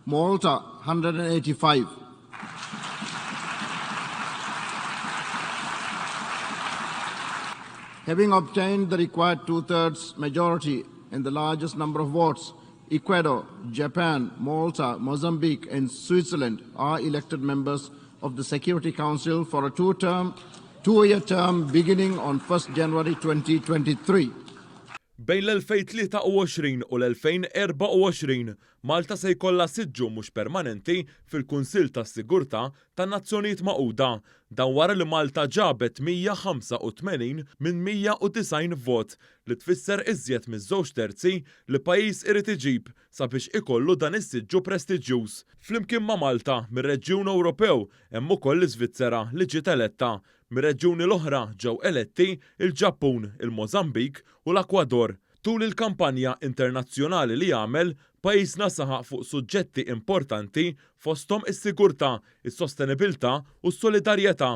Malta 185. Having obtained the required two-thirds majority and the largest number of votes, Ecuador, Japan, Malta, Mozambique and Switzerland are elected members of the Security Council for a two-term, two-year term beginning on 1st January 2023. Bejn l-2023 u l-2024, Malta se jkollha siġġu mhux permanenti fil-Kunsill tas-Sigurtà tan-Nazzjonijiet Magħquda. Dan wara li Malta ġabet 185 minn 190 vot, li tfisser iżjed miż-żewġ terzi li pajjiż irid iġib sabiex ikollu dan is-siġġu prestiġjuż. Flimkien ma' Malta, mir-reġjun Ewropew hemm ukoll l-Iżvizzera li ġiet eletta. Mir-reġjuni l-oħra ġew eletti il-Ġappun, il-Możambik u l-Akwador. Tul il-kampanja internazzjonali li għamel, pajjiżna saħaq fuq suġġetti importanti fosthom is-sigurtà, is-sostenibilità u s-solidarjetà.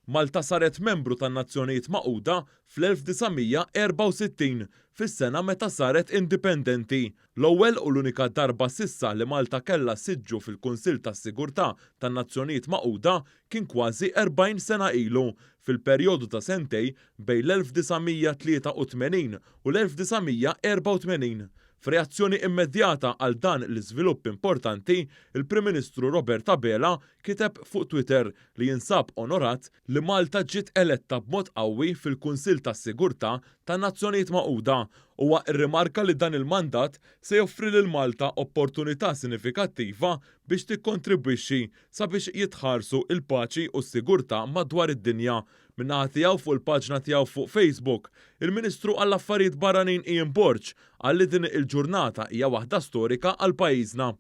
Malta saret membru tan-Nazzjonijiet Magħquda fl-1964, fis-sena meta saret indipendenti. L-ewwel u l-unika darba s'issa li Malta kellha siġġu fil-Kunsill tas-Sigurtà tan-Nazzjonijiet Magħquda kien kważi 40 sena ilu, fil-perjodu ta' sentej bejn l-1983 u l-1984. F'reazzjoni immedjata għal dan l-iżvilupp importanti, il-Prim Ministru Robert Abela kiteb fuq Twitter li jinsab onorat li Malta ġiet eletta b'mod qawwi fil-Kunsill tas-Sigurtà tan-Nazzjonijiet Magħquda. Huwa rrimarka li dan il-mandat se joffri lil Malta opportunità sinifikattiva biex tikkontribwixxi sabiex jitħarsu l-paċi u s-sigurtà madwar id-dinja. Min-naħa tiegħu fuq il-paġna tiegħu fuq Facebook, il-Ministru għall-Affarijiet Barranin Ian Borg qal li din il-ġurnata hija waħda storika għal pajjiżna.